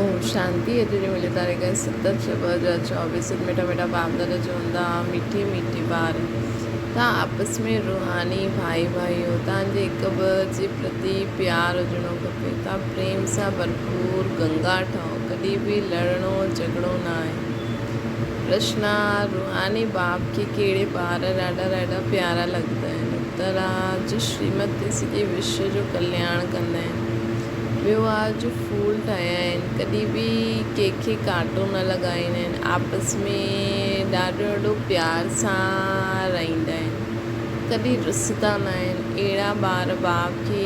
اوم شانتي. اڄ جي منهنجي تاريخ آهي 7/6/2024. مٺا مٺا باپ دادا چون ٿا، مٺي مٺي ٻار، توهان آپس ۾ روحاني ڀائي ڀائي آهيو. توهان جي هڪ ٻئي جي پرتي پيار هجڻو کپي. توهان پريم سان ڀرپور گنگا ٺهو. ڪڏهن به لڙڻو جهڳڙو نه آهي. پرشن، روحاني باپ کي ڪهڙي ٻار ڏاڍا ڏاڍا پيارا لڳندا آهن؟ اتر، جو شريمت تي سڄي وشو جو ڪلياڻ ڪندا آهن. ٻيو آ جو ڦول ٺاهيا آهن ڪڏهن به ڪنهن کي ڪانٽو نه لڳائيندا آهن آپس ۾ ڏاڍو ڏاڍو پيار سان رهندا آهن ڪڏهن رسندا نه آهن اهڙا ٻار باپ کي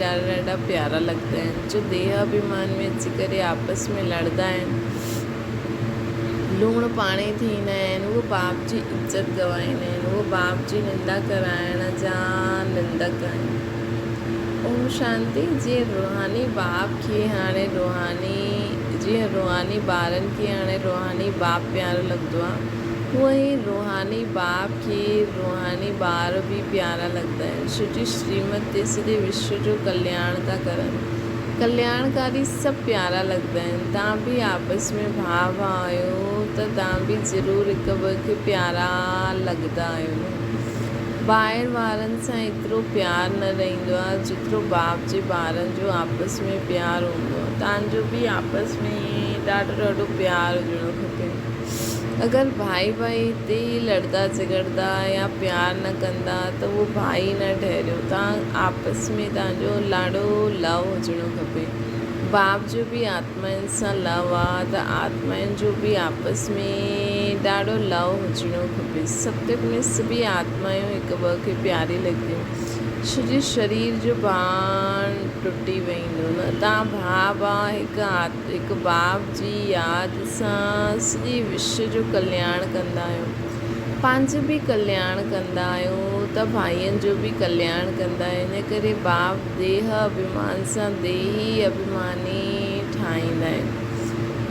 ڏاڍا ڏاڍا پيارا لڳندا آهن جو ديهه اڀيمان ۾ اچي ڪري آپس ۾ لڙندا آهن لوڻ پاڻي ٿيندا آهن اهي باپ جي عزت گنوائيندا آهن اهي باپ جي نندا ڪرائڻ جا نندڪ آهن. اوم شانتي. جيئن روحاني باپ کي هاڻي روحاني جيئن روحاني ٻارن کي هاڻي روحاني باپ پيارو لڳندو آ هونئن ئي روحاني باپ کي روحاني ٻار به پيارا لڳندا آهن ڇو جي شريمت تي سڄي وشو جو ڪلياڻ ٿا ڪرن ڪلياڻڪاري سڀ پيارا لڳندا آهن تان به آپس ۾ ڀاء ڀاء آهيو ته تان به ضرور هڪ ٻئي کي پيارا لڳندا آهيو نه. ٻاهر وارن سان ايترو پيار نه رهندو آهي جيترو باپ جي ٻارن جو آپس ۾ پيار هوندو آهي. تان جو به آپس ۾ ڏاڍو ڏاڍو پيار هجڻو کپي. اگر ڀائي ڀائي هتي ئي لڙدا جهڳڙدا يا پيار نه ڪندا ته اهو ڀائي نه ٺهريو. تان آپس ۾ تان جو لاڏو لو هجڻو کپي. باپ جو به آتمائن سان لو آ ته آتمائن جو به آپس ۾ ڏاڍو لو هجڻو کپي. ستيگ ۾ سڀئي آتمايون هڪ ٻئي کي پياري لڳنديون. ڇو جي شرير جو ڀاڻ ٽٽي ويندو نه. تان ڀاء ڀاء هڪ هڪ باپ جي ياد سان سڄي وشو جو ڪلياڻ ڪندا آهيو. پنهنجو به ڪلياڻ ڪندا آهيو ته ڀائين جو به ڪلياڻ ڪندا آهيو. ان ڪري باپ ديهه اڀيمان سان ديهي اڀيماني ٺاهيندا آهن.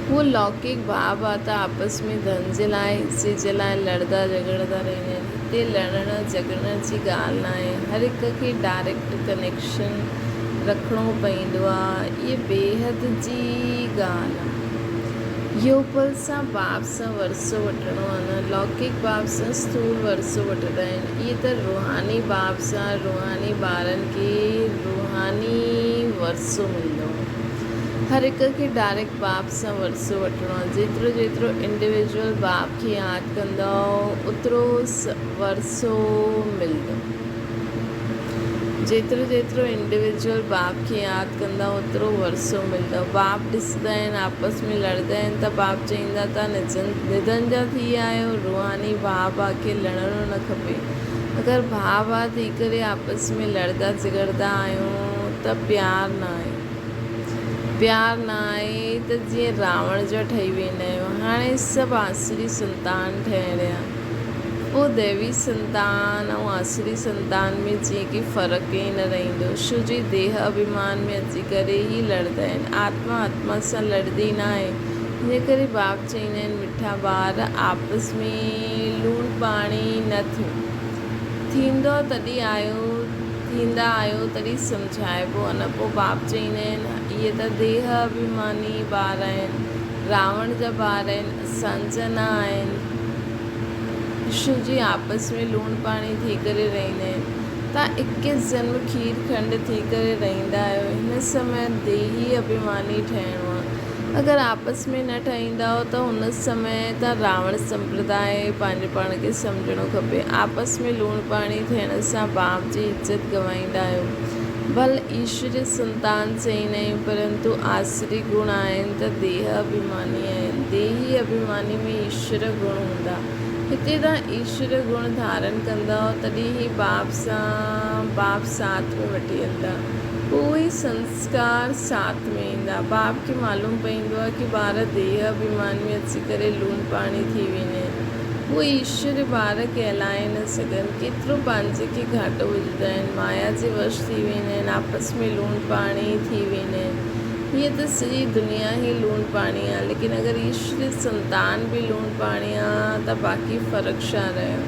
هو لوڪڪ ڀاء ڀاء ته آپس ۾ ڌن جي لاء، حصي جي لاء لڙدا جهڳڙدا رهندا آهن. هتي لڙڻ جهڳڙڻ جي ڳالهه ناهي. هر هڪ کي ڊائريڪٽ ڪنيڪشن رکڻو پوندو آهي. اهي بيحد جي ڳالهه آهي. يوپل سان باپ سان ورثو وٺڻو آهي نه لوڪڪ باپ سان اسٿول ورثو وٺندا آهن. اهي ته روحاني باپ سان روحاني ٻارن کي روحاني ورثو ملندو آهي. هر هڪ کي ڊائريڪٽ باپ سان ورثو وٺڻو آهي. جيترو جيترو انڊيويجوئل باپ کي ياد ڪندؤ اوترو ورثو ملندو. جيترو جيترو انڊيويجوئل باپ کي ياد ڪندا اوترو ورثو ملندو. باپ ڏسندا آهن آپس ۾ لڙندا آهن ته باپ چئيندا ته نڌن جا ٿي ويا آهيو. روحاني ڀاء ڀاء کي لڙڻو نه کپي. اگر ڀاء ڀاء ٿي ڪري آپس ۾ لڙندا جهڳڙدا آهيون ته پيار نه آهي. پيار نه آهي ته جيئن راوڻ جا ٺهي ويندا آهيون. هاڻي سڀ آسري سنتان ٺهريا. پوء ديوي سنتان ۽ آسري سنتان ۾ جيئن ڪي فرق ئي نه رهندو. شو جي ديهه اڀيمان ۾ اچي ڪري ئي لڙندا آهن. آتما آتما سان لڙندي نه آهي. ان ڪري باپ چئيندا آهن مٺا ٻار آپس ۾ لوڻ پاڻي نه ٿيو. ٿيندو تڏهن آيو ٿيندا آهيو تڏهن سمجهائبو نه. پوء باپ چئيندا آهن اهي ته ديهه اڀيماني ٻار آهن. راوڻ جا ٻار آهن. اسان جا نه آهن. شو جي آپس ۾ لوڻ پاڻي ٿي ڪري رهندا آهن. تان اڪيس جنم کير کنڊ ٿي ڪري رهندا آهيو. هن سمي ديهي اڀيماني ٺهڻو آهي. اگر آپس ۾ نه ٺهيندائو ته هن سمي تان راوڻ سمپرداء پنهنجو پاڻ کي سمجهڻو کپي. آپس ۾ لوڻ پاڻي ٿيڻ سان باپ جي عزت گنوائيندا آهيو. ڀل ايشوري سنتان چئيندا آهيون پرنتو آسري گڻ آهن ته ديهه اڀيماني آهن. ديهي اڀيماني ۾ ايشور گڻ هوندا. هتي توهان ايشور گڻ ڌارن ڪندؤ تڏهن هي باپ سان باپ ساٿ ۾ وٺي هلندا. پوء اهي سنسڪار ساٿ ۾ ايندا. باپ کي معلوم پوندو آهي ڪي ٻار ديهه اڀيمان ۾ اچي ڪري لوڻ پاڻي ٿي ويندا آهن. اهي ايشوري ٻار ڪهلائي نه سگهن. ڪيترو پنهنجي کي گهاٽو وجهندا آهن. مايا جي وش ٿي ويندا آهن. آپس ۾ لوڻ پاڻي ٿي ويندا آهن. هيء ته سڄي دنيا ئي لوڻ پاڻي آ. ليڪن اگر ايشوري سنتان به لوڻ پاڻي آ ته باقي فرق ڇا رهيو.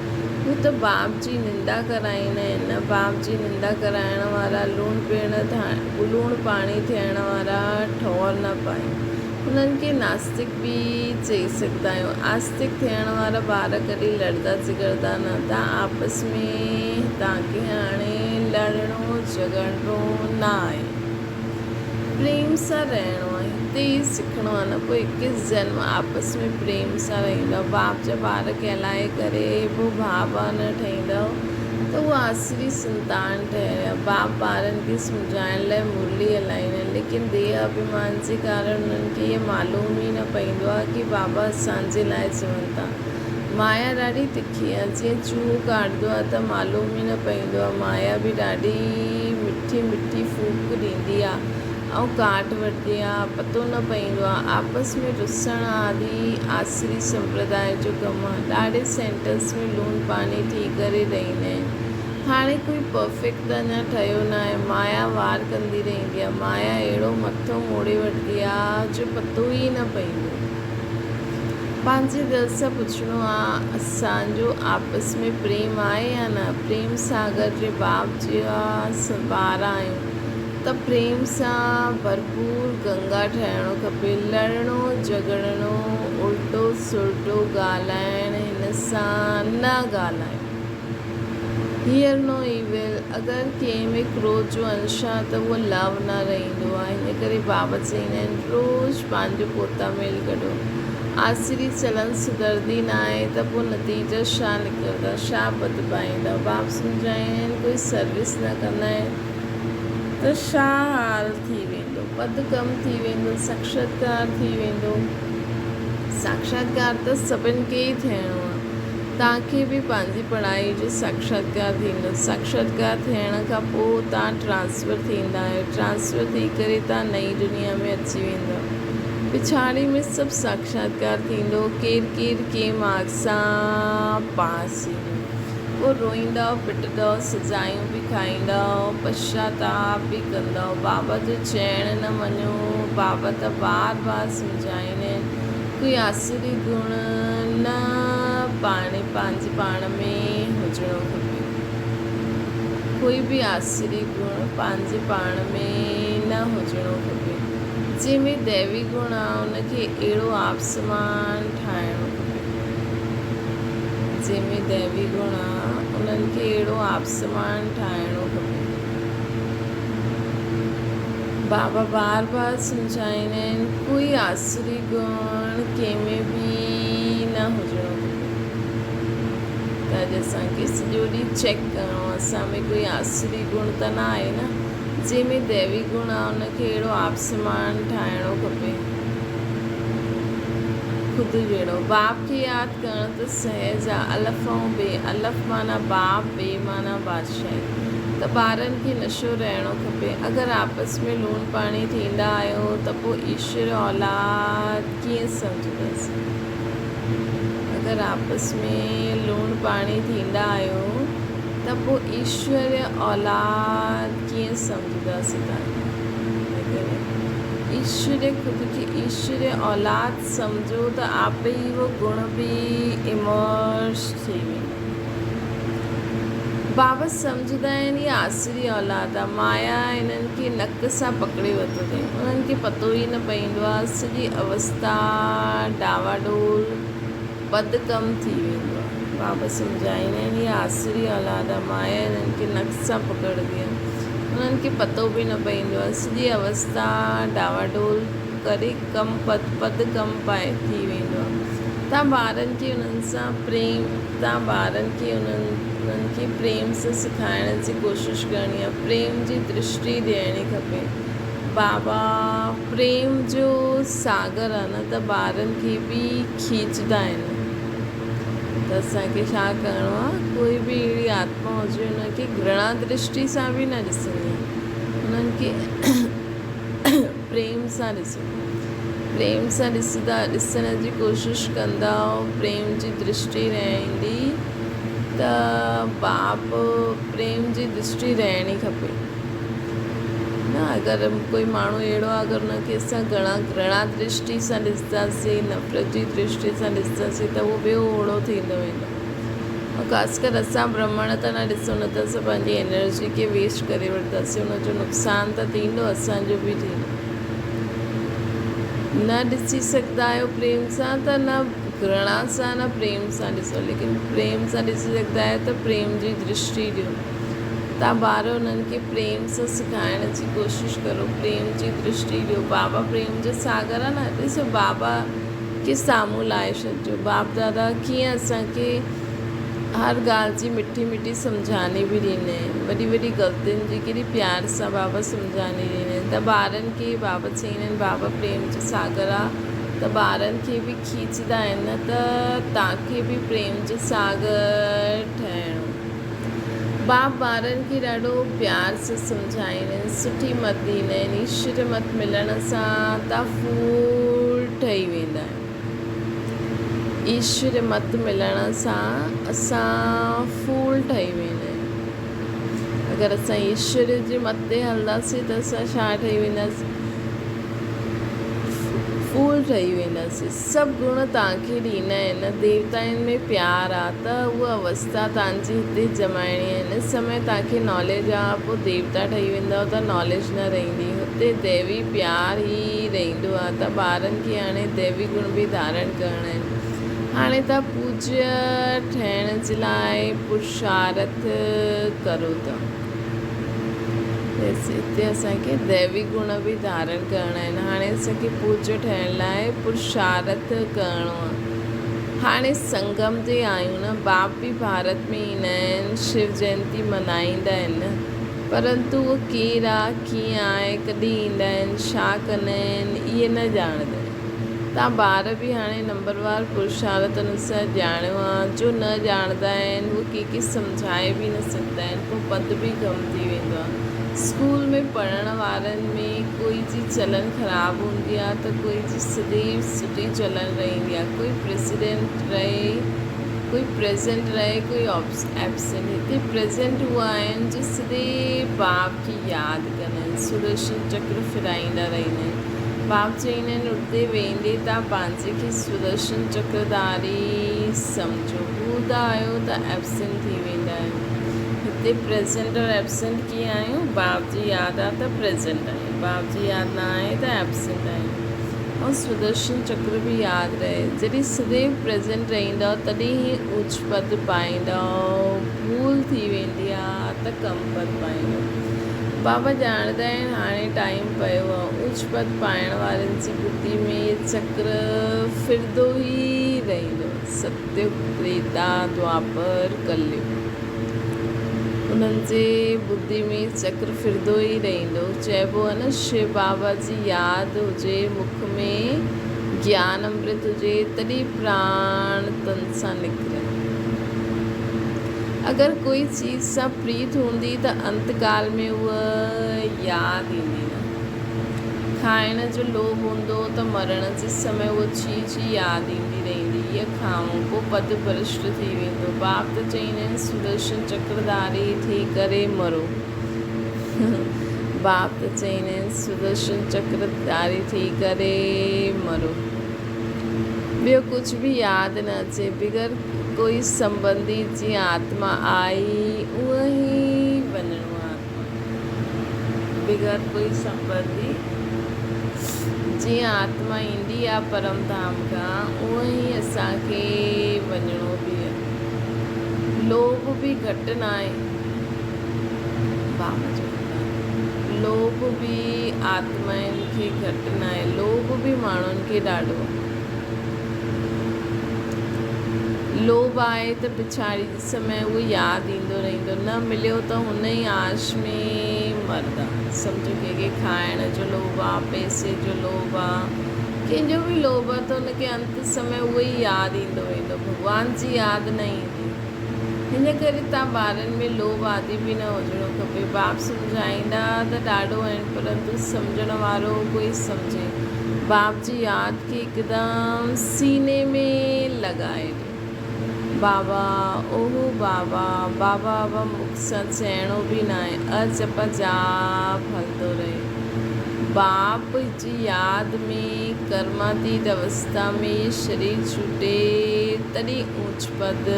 هو ته باپ جي نندا ڪرائيندا آهن نه. باپ جي نندا ڪرائڻ وارا لوڻ پيڻ لوڻ پاڻي ٿيڻ وارا ٺور نه پائين. هنن کي ناستڪ به چئي سگهندا آهيون. آستڪ ٿيڻ وارا ٻار ڪڏهن لڙدا جهڳڙدا نه. تان آپس ۾ توهان کي هاڻي لڙڻو جهڳڙڻو نه آهي. پريم سان رهڻو آهي. هتي ئي سکڻو آهي نه پوء اڪيس جنم آپس ۾ پريم سان رهندؤ. باپ جا ٻار ڪهلائي ڪري پوء ڀاء ڀاء نه ٺهيندؤ ته اهو آسري سنتان ٺهريا. باپ ٻارن کي سمجهائڻ لاء مرلي هلائيندا آهن، ليڪن ديهه اڀيمان جي ڪارڻ انهن کي اهي معلوم ئي نه پئيندو آهي ڪي بابا اسان جي لاء چون ٿا. مايا ڏاڍي تکي آهي، جيئن چوهو ڪاٽندو آهي ته معلوم ئي نه پئيندو آهي. مايا به ڏاڍي مٺي مٺي ڦوڪ ڏيندي آهي ۽ ڪاٽ وٺندي آهي، پتو نه پئيندو آهي. آپس ۾ رسڻ آدي آسري سمپرداء جو ڪم آهي. ڏاڍي سينٽرس ۾ لوڻ پاڻي ٿي ڪري رهيندا آهن. هاڻي ڪوئي پرفيڪٽ ته اڃا ٺهيو ناهي. مايا وار ڪندي رهندي آ. مايا اهڙو مٿو موڙي وٺندي آ جو پتو ئي نه پئيندو. پنهنجي دل سان پڇڻو آ اسان جو آپس ۾ پريم آهي يا نه؟ پريم ساگر جي باپ جا ٻار آهيون ته پريم سان ڀرپور گنگا ٺهڻو کپي. لڙڻو جهڳڙڻو، الٽو سلٽو ڳالهائڻ هن سان نه ڳالهايو. هيئر نو ايول، اگر ڪنهن ۾ ڪروڌ جو انش آ ته اهو لو نه رهندو آ، ان ڪري بابا چئيندا آهن روز پنهنجو پوتا ميل ڪڍو. آسري چلن سڌرندي ناهي ته پوء نتيجا ڇا نڪرندا، ڇا پد پائيندا. باب سمجهائيندا آهن ڪوئي سروس نه ڪندا آهن ته ڇا حال ٿي ويندو، پد ڪم ٿي ويندو، ساڪشاتڪار ٿي ويندو. ساڪشاتڪار ته سڀن کي ئي ٿيڻو آ. توهان کي به پنهنجي پڙهائي جو ساڪشاتڪار ٿيندو. ساڪشاتڪار ٿيڻ کان پوء توهان ٽرانسفر ٿيندا آهيو. ٽرانسفر ٿي ڪري توهان نئين دنيا ۾ اچي ويندؤ. پڇاڙي ۾ سڀ ساڪشاتڪار ٿيندو. ڪير ڪير ڪنهن مارڪس سان پاس ٿيندو. پوء روئيندؤ، پٽندؤ، سزايون به کائيندؤ، پشچاتاپ به ڪندؤ. بابا جو چئڻ نه مڃو. بابا ته بار بار سمجهائين آهن. ڪوئي آسري گڻ نه پاڻي پنهنجي پاڻ ۾ هجڻو کپي. ڪوئي به آسري گڻ پنهنجي پاڻ ۾ نه هجڻو کپي. جنهن ۾ ديوي گڻ آ ان کي اهڙو آپسمان ٺاهڻو کپي. جنهن ۾ ديوي گڻ آ انهن کي اهڙو آپسمان ٺاهڻو کپي. بابا بار بار سمجهائيندا آهن ڪوئي آسري گڻ ڪنهن ۾ به نه هجڻو کپي ته اڄ اسان کي سڄو ڏينهن چيڪ ڪرڻو آهي اسان ۾ ڪوئي آسري گڻ ته نه آهي نه جنهن ۾ ديوي گڻ آهي ان کي اهڙو آپسمان ٺاهڻو کپي خود جهڙو باپ کي ياد ڪرڻ ته سهج آ الف ۽ بي الف معنيٰ باپ بي معنيٰ بادشاهي ته ٻارن کي نشو رهڻو کپي اگر آپس ۾ لوڻ پاڻي ٿيندا آهيو ته پوء ايشور اولاد ڪيئن سمجهنداسين اگر آپس ۾ لوڻ پاڻي ٿيندا آهيو ته پوء ايشور اولاد ڪيئن سمجهنداسين تان ايشور خود کي ايشور اولاد سمجهو ته آپ ئي اهو گڻ به ايمرج ٿي ويندو. بابا سمجهندا آهن هي آسري اولاد آ، مايا هنن کي نڪ سان پڪڙي ورتو اٿئي. انهن کي پتو ئي نه پئيندو آ، سڄي اوستا ڊانواڊول پد ڪم ٿي ويندو آ. بابا سمجهائيندا آهن هي آسري اولاد آ، مايا هنن کي نڪ سان پڪڙندي آ. انهن کي پتو به نه پئيندو آ، سڄي اوستا ڊانواڊول ڪري ڪم پد پد ڪم پائي ٿي ويندو آهي. تان ٻارن کي انهن سان پريم تان ٻارن کي انهن انهن کي پريم سان سکائڻ جي ڪوشش ڪرڻي آهي. پريم جي درشٽي ڏيڻي کپي. بابا پريم جو ساگر آهي نه ته ٻارن کي به کيچدا آهن ته اسان کي ڇا ڪرڻو آهي ڪوئي به اهڙي آتما هجي ان کي گهرڻا درشٽي سان به نه ڏسڻي آهي انهن کي پريم سان ڏسو. پريم سان ڏسندا ڏسڻ جي ڪوشش ڪندؤ پريم جي درشٽي رهندي ته باپ پريم جي درشٽي رهڻي کپي نه اگر ڪوئي ماڻهو اهڙو آهي اگر ان کي اسان گهڻا گهرڻا درشٽي سان ڏسنداسين نفرت جي درشٽي سان ڏسنداسين ته اهو ٻيو اوڙو ٿيندو ويندو. خاص ڪر اسان برهمڻ ته نه ڏسون نه ته اسان پنهنجي انرجي کي ويسٽ ڪري وٺنداسين ان جو نقصان ته ٿيندو اسان جو به ٿيندو. نه ڏسي سگهندا آهيو پريم سان ته نه گهرڻا سان نه پريم سان ڏسو ليڪن پريم سان ڏسي سگهندا آهيو ته پريم جي درشٽي ڏيو. تان ٻار انهن کي پريم سان سکائڻ جي ڪوشش ڪرو پريم جي درشٽي ڏيو بابا پريم جو ساگر آهي نه ڏسو بابا کي سامهون لاهي ڇڏجو باپ دادا ڪيئن اسان کي هر ڳالهه جي مٺي مٺي سمجهاڻي به ڏيندا آهن وڏي وڏي غلطين جي ڪيڏي پيار سان بابا سمجهاڻي ڏيندا آهن ته ٻارن کي بابا چئيندا آهن بابا پريم جو ساگر آ ته ٻارن کي به کيچندا آهن نه ته تان کي به پريم جو ساگر ٺهڻو. باپ ٻارن کي ڏاڍو پيار سان سمجهائين آهن، سٺي مت ڏيندا آهن، ايشور مت ملڻ سان تان ڦول ٺهي ويندا آهيون. ايشور مت ملڻ سان اسان ڦول ٺهي ويندا آهيون. اگر اسان ايشور جي مت تي هلنداسين ته اسان ڇا ٺهي وينداسين؟ ڦول ٺهي وينداسين. سڀ گڻ توهان کي ڏيندا آهن. ديوتائن ۾ پيار آ ته اها اوستا توهان جي هتي ڄمائڻي آهي. هن سمي توهان کي ناليج آ پوء ديوتا ٺهي ويندؤ ته ناليج نه رهندي. هتي ديوي پيار ئي رهندو آ ته ٻارن کي هاڻي ديوي گڻ به ڌارڻ ڪرڻا آهن. هاڻي توهان پوجيه ٺهڻ جي لاء پرشارٿ ڪرو ٿا. هتي اسان کي ديوي گڻ به ڌارڻ ڪرڻا آهن. هاڻي اسان کي پوڄ ٺهڻ لاء پرشارٿ ڪرڻو آهي. هاڻي سنگم تي آهيون نه، باپ به ڀارت ۾ ايندا آهن، شو جينتي منائيندا آهن نه، پرنتو اهو ڪير آ، ڪيئن آهي، ڪڏهن ايندا آهن، ڇا ڪندا آهن، اهي نه ڄاڻندا آهن. تان ٻار به هاڻي نمبروار پرشارٿ انوسار ڄاڻيو آ، جو نه ڄاڻندا آهن اهي ڪنهن کي سمجهائي به نه سگهندا آهن، پوء پد به گم ٿي ويندو آ. اسڪول ۾ پڙهڻ وارن ۾ ڪوئي جي چلن خراب هوندي آ ته ڪوئي جي سديو سٺي چلن رهندي آ، ڪوئي پريزيڊنٽ رهي، ڪوئي پريزنٽ رهي، ڪوئي ايبسنٽ. هتي پريزنٽ اهي آهن جو سديو باپ کي ياد ڪندا آهن، سدرشن چڪر ڦرائيندا رهندا آهن. باپ چئيندا آهن، اتي ويندي تان پنهنجي کي سدرشن چڪرڌاري سمجهو. ڀولدا آهيو ته ائبسنٽ ٿي ويندا آهيو. هتي پريزنٽ اور ائبسنٽ ڪيئن آهيون؟ باپ جي ياد آ ته پريزنٽ آهيون، باپ جي ياد نه آهي ته ائبسنٽ آهيون. ۽ سدرشن چڪر به ياد رهي. جڏهن سديو پريزنٽ رهندؤ تڏهن ئي اوچ پد پائيندؤ. ڀول ٿي ويندي آ ته ڪم پد پائيندؤ. بابا ڄاڻندا آهن هاڻي ٽائيم پيو آ. اوچ پد پائڻ وارن جي ٻڌي ۾ هي چڪر ڦرندو ئي رهندو. ستيگ، تريتا، دوآپر، ڪليگ. انهن جي ٻڌي ۾ چڪر ڦرندو ئي رهندو. چئبو آ نه شو بابا جي ياد هجي، مک ۾ گيان امرت هجي تڏهن پراڻ تن سان نڪرن. اگر ڪوئي چيز سان پريت هوندي ته انت ڪال ۾ اها ياد ايندي نه. کائڻ جو لوڀ هوندو ته مرڻ جي سمي اها چيز ئي ياد ايندي رهندي. هيء کائون، پوء پد ڀرشٽ ٿي ويندو. باپ ته چئيندا آهن سدرشن چڪرڌاري ٿي ڪري مرو. باپ ته چئيندا آهن سدرشن چڪرڌاري ٿي ڪري مرو. ٻيو ڪجهه به ياد نه اچي، بغير ڪوئي سنٻنڌي جيئن آتما آئي اونئن ئي وڃڻو آ. آتما بغير ڪوئي سنٻنڌي جيئن آتما ايندي آ پرم ڌام کان اونئن ئي اسان کي وڃڻو به آ. لوڀ به گهٽ ناهي. بابا جو لوڀ به آتمائن کي گهٽ ناهي، لوڀ به ماڻهن کي ڏاڍو آهي. لوڀ آهي ته پڇاڙي جي سمي اهو ياد ايندو رهندو، نه مليو ته هن ئي آش ۾ مرندا. سمجهو ڪنهن کي کائڻ جو لوڀ آ، پئسي جو لوڀ آ، ڪنهن جو به لوڀ آ ته هن کي انت سمي اهو ئي ياد ايندو ويندو، ڀڳوان جي ياد نه ايندي. هن ڪري تان ٻارن ۾ لوڀ آدي به نه هجڻو کپي. باپ سمجهائيندا ته ڏاڍو آهن پرنتو سمجهڻ وارو ڪوئي سمجهي. باپ جي ياد کي هڪدم سيني ۾ لڳائي ڏيو. بابا اوهو بابا بابا بابا مک سان چئڻو به ناهي اجپ جاپ هلندو رهي. باپ جي ياد ۾ ڪرماتيت اوستا ۾ شرير ڇٽي تڏهن اوچ پد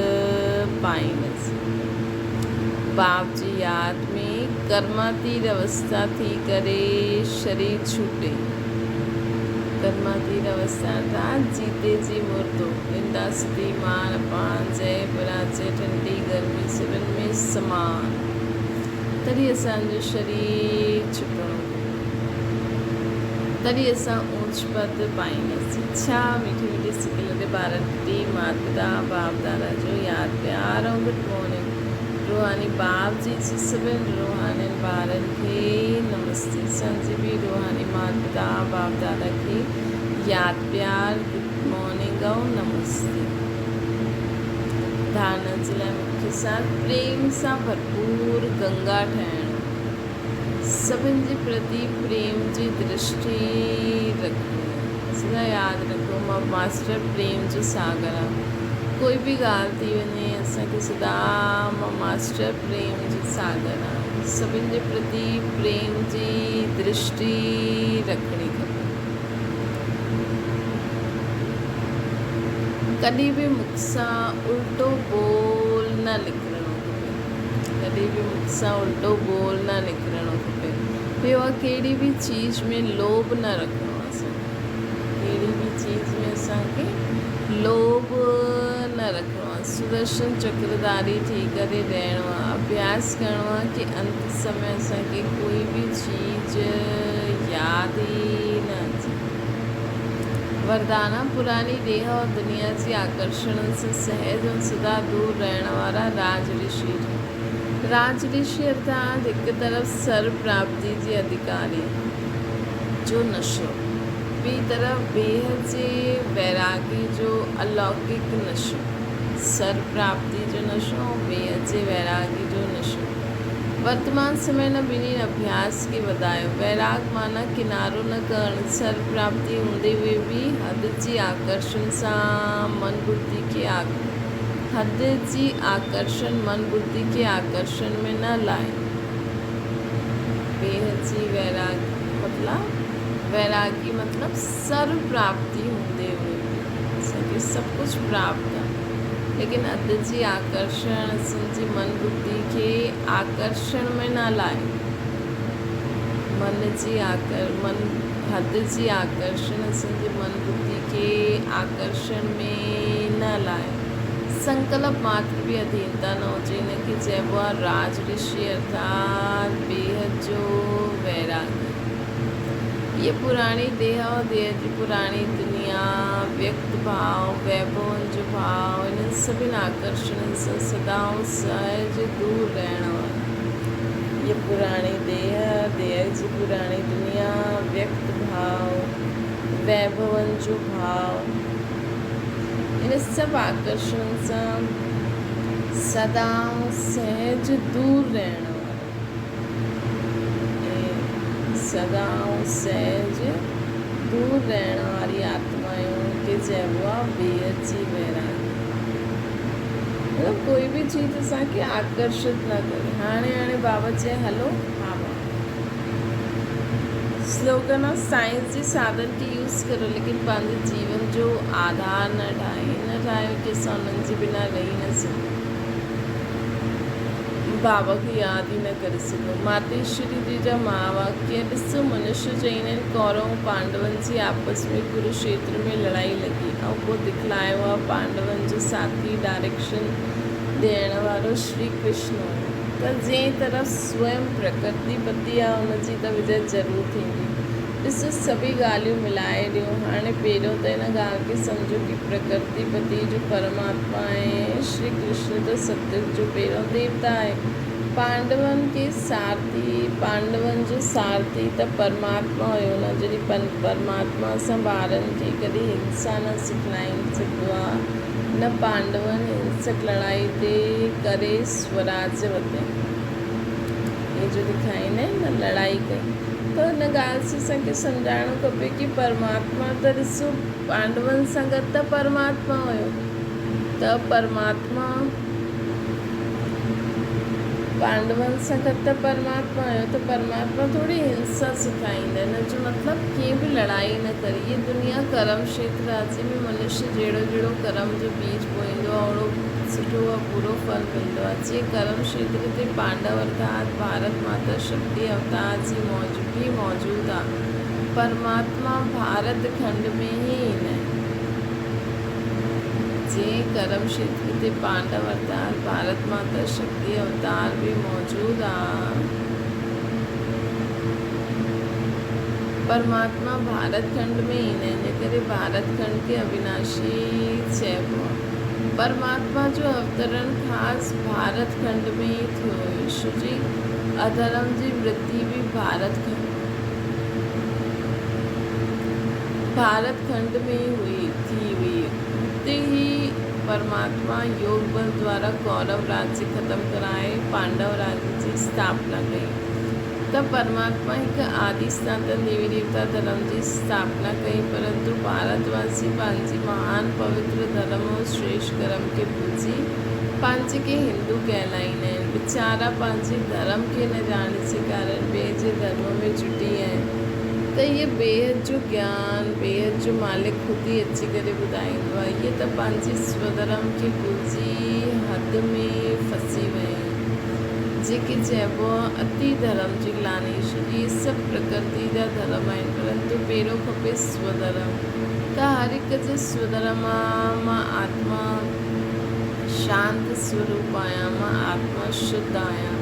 پائيندس. باپ جي ياد ۾ ڪرماتيت اوستا ٿي ڪري شرير ڇٽي. ڪرماتيت اوسٿا ارٿات جيتي جي مردو، نندا ستي، مان اپمان، جئه پراجئه، ٺنڊي گرمي سڀن ۾ سمان. تڏهن اسان جو شرير ڇٽڻو کپي. تڏهن اسان اوچ پد پائينداسين. ڇا مٺي مٺي سڪيلڌي ٻارن پرتي مات پتا باپ دادا جو ياد پيار ۽ گڊ مارننگ. روحاني باپ جي جي سڀن روحانين ٻارن کي نمستي. اسان جي به روحاني مات پتا باپ دادا کي ياد پيار گڊ مارننگ ۽ نمستي. ڌارڻا جي لاء مکيه سار پريم سان ڀرپور گنگا ٺهڻ. سڀن جي پرتي پريم جي درشٽي رکڻي آهي. سدا ياد رکو مان ماسٽر پريم جو ساگر آهيان. ڪوئي به ڳالهه ٿي وڃي اسان کي سدا مان ماسٽر پريم جو ساگر آهيان. سڀن جي پرتي پريم جي درشٽي رکڻي کپي. ڪڏهن به مون سان الٽو ٻول نه نڪرڻو کپي. ڪڏهن به مون سان الٽو ٻول نه نڪرڻو کپي. ٻيو آ ڪهڙي به چيز ۾ لوڀ نه رکڻو آ اسان کي. ڪهڙي به چيز ۾ اسان کي لوڀ نه رکڻو آ. سدرشن چڪرڌاري ٿي ڪري رهڻو آ. اڀياس ڪرڻو آ ڪي انت سمي اسان کي ڪوئي به چيز ياد ئي نه اچي. وردانا، پراڻي ڏيهه ۽ دنيا جي آڪرشڻن سان سهج ۽ سدا دور رهڻ وارا راج رشي ٺهيا. راج رشي ارٿات هڪ طرف سر پراپتي جي اڌڪاري جو نشو، ٻي طرف بيحد جي ويراڳي جو الوڪڪ نشو. سر پراپتي جو نشو ۽ بيحد جي ويراڳي جو نشو. ورتمان سمي نه ٻنهي اڀياس کي وڌايو. ويراڳ معنيٰ ڪنارو نه ڪرڻ، سر پراپتي هوندي هوئي به حد جي آڪرشڻ سان من ٻڌي کي حد جي آڪرشڻ من ٻڌي کي آڪرشڻ ۾ نه لائي. بيحد جي ويراڳ مطلب ويراڳي مطلب سر پراپتي هوندي هوئي به اسان کي سڀ ڪجهه پراپت آهي ليڪن اڌ جي آڪرشڻ اسان جي من ٻڌي کي آڪرشڻ ۾ نه لائي. من جي آڪر من حد جي آڪرشڻ اسان جي من ٻڌي کي آڪرشڻ ۾ نه لائي. سنڪلپ ماتر به اڌينتا نه هجي ان کي چئبو آهي راج رشي ارٿات بيحد جو ويراڳي. هيء پراڻي ديهه ۽ ديهه جي پراڻي دنيا، ويڪت ڀاء، ويڀون جو ڀاء، انهن سڀن آڪرشڻن سان سدا ۽ سهج دور رهڻ وارو. هيء پراڻي ديهه، ديهه جي پراڻي دنيا، ويڪت ڀاء، ويڀون جو ڀاء، انهن سڀ آڪرشڻن سان سدا ۽ سهج دور رهڻ وارو. ۽ سدا ۽ سهج دور رهڻ واري آتمائن کي چئبو آهي بيحد جي ويراڳي. مطلب ڪوئي به چيز اسان کي آڪرشت نه ڪري. هاڻي هاڻي بابا چئي هلو ها بابا. سلوگن آ سائنس جي ساڌن کي يوز ڪريو ليڪن پنهنجي جيون جو آڌار نه ٺاهيو. ائين نه ٺاهيو ڪي اسان انهن جي بنا رهي نه سگهون. بابا کي ياد ئي نه ڪري سگهيو. ماتيشري جي جا مها واڪيه، ڏس منشيه چئيندا آهن ڪورو ۽ پانڊون جي آپس ۾ ڪروشيتر ۾ لڙائي لڳي ۽ پوء دکلايو آ پانڊون جو ساٿي ڊائريڪشن ڏيڻ وارو شري ڪرشن هيو ته جنهن طرف سوئم پرڪرتي پتي آ ان جي ته وجئه ضرور ٿيندي. ڏس سڀئي ڳالهيون ملائي ڏيو. هاڻي پهريون ته ان ڳالهه کي سمجهو ڪي پرڪرتي پتي جو پرماتما آهي ۽ شري ڪرشن ته ستيوگ جو پهريون ديوتا آهي. پانڊون کي سارٿي، پانڊون جو سارٿي ته پرماتما هيو نه جڏهن پرماتما اسان ٻارن کي ڪڏهن هنسا نه سکلائين سگهبو آ نه پانڊون هنسڪ لڙائي تي ڪري سوراج وتين. هي جو ڏکائيندا آهن نه لڙائي ڪئي ته ان ڳالهه سان اسان کي سمجهائڻو کپي ڪي پرماتما ته ڏسو پانڊون سان گڏ ته پرماتما هيو ته پرماتما پانڊون سان گڏ ته پرماتما هيو ته پرماتما ٿوري هنسا سکائيندا ان جو مطلب ڪيئن به لڙائي نه ڪري هي دنيا ڪرم کيتر آهي جنهن ۾ منشي جهڙو جهڙو ڪرم جو بيج پوئيندو آهي اوڙو سٺو ۽ پورو ڦل ملندو آهي. جيئن ڪرم کيتر تي پانڊو ارٿات ڀارت ماتا شڪتي اوتار جي موجودگي موجود آهي. پرماتما ڀارت کنڊ ۾ ئي ايندا آهن. جيئن ڪرم کيتر تي پانڊو اوتار، ڀارت ماتا شڪتي اوتار به موجود آ. پرماتما ڀارت کنڊ ۾ ايندا آهن، ان ڪري ڀارت کنڊ کي اوناشي چئبو آ. پرماتما جو اوترڻ خاص ڀارت کنڊ ۾ ئي ٿيو هيو. شو جي اڌرم جي ورڌي به ڀارت کنڊ ۾ ئي هئي ٿي هئي. هتي ئي پرماتما يوگ بل دوارا ڪورو راجيه ختم ڪرائي پانڊو راجيه جي اسٿاپنا ڪئي ته پرماتما هڪ آدي سناتن ديوي ديوتا ڌرم جي اسٿاپنا ڪئي پرنتو ڀارت واسي پنهنجي مهان پوتر ڌرم ۽ شريشٺ ڪرم کي ڀلجي پنهنجي کي هندو ڪهلائيندا آهن. ويچارا پنهنجي ڌرم کي نه ڄاڻڻ جي ڪارڻ ٻئي جي ڌرم ۾ جٽي آهن ته اهي بيحد جو گيان بيحد جو مالڪ خود ئي اچي ڪري ٻڌائيندو آهي. اهي ته پنهنجي سوڌرم کي ڀلجي حد ۾ ڦسي ويا آهن. جيڪي چئبو آهي اتي ڌرم جي گلاني ڇو جو اهي سڀ پرڪرتي جا ڌرم آهن پرنتو پهريون کپي سوڌرم ته هر هڪ جو سوڌرم آ مان آتما شانت سوروپ آهيان، مان آتما شڌ آهيان.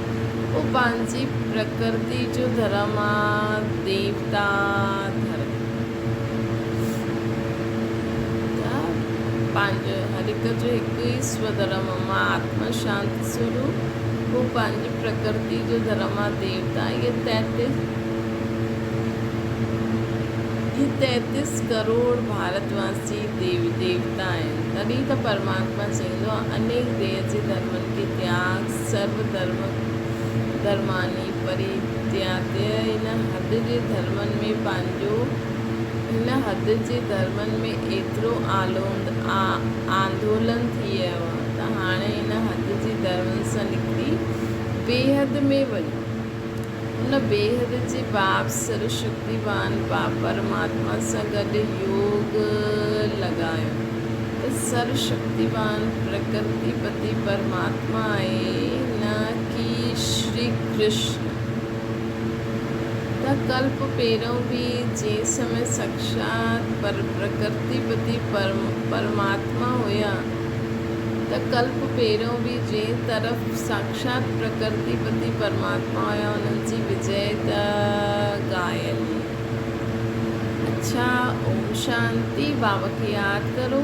اهو پنهنجي پرڪرتي جو ڌرم آ، ديوتا ڌرم. ته پنهنجو هر هڪ جو هڪ ئي سوڌرم آ، مان آتما شانت سوروپ، اهو پنهنجي پرڪرتي جو ڌرم آ، ديوتا. اهي تيتيس هي 33 ڪروڙ ڀارت واسي ديوي ديوتا آهن، تڏهن ته پرماتما چئيندو آهي، انيڪ ديهه جي ڌرمن کي تياڳ، سرو ڌرم ڌرماني پريتياتيه هن حد جي ڌرمن ۾ پنهنجو هن حد جي ڌرمن ۾ ايترو آلوند آندولن ٿي ويو آهي ته هاڻي هن حد جي ڌرمن سان نڪري بيحد ۾ وڃو. ان بيحد جي باپ سروشڪتيوان پرماتما سان گڏ يوگ لڳايو ته سروشڪتيوان پرڪرتي پتي پرماتما آهي نه ڪي شري ڪرشن. ته ڪلپ پهريون به جنهن سمي ساڪشات پرڪرتي پتي پرماتما هيا، ته ڪلپ پهريون به جنهن طرف ساڪشات پرڪرتي پتي پرماتما هيا انهن جي وجئه ته ڳايل ئي. اڇا اوم شانتي بابا کي ياد ڪرو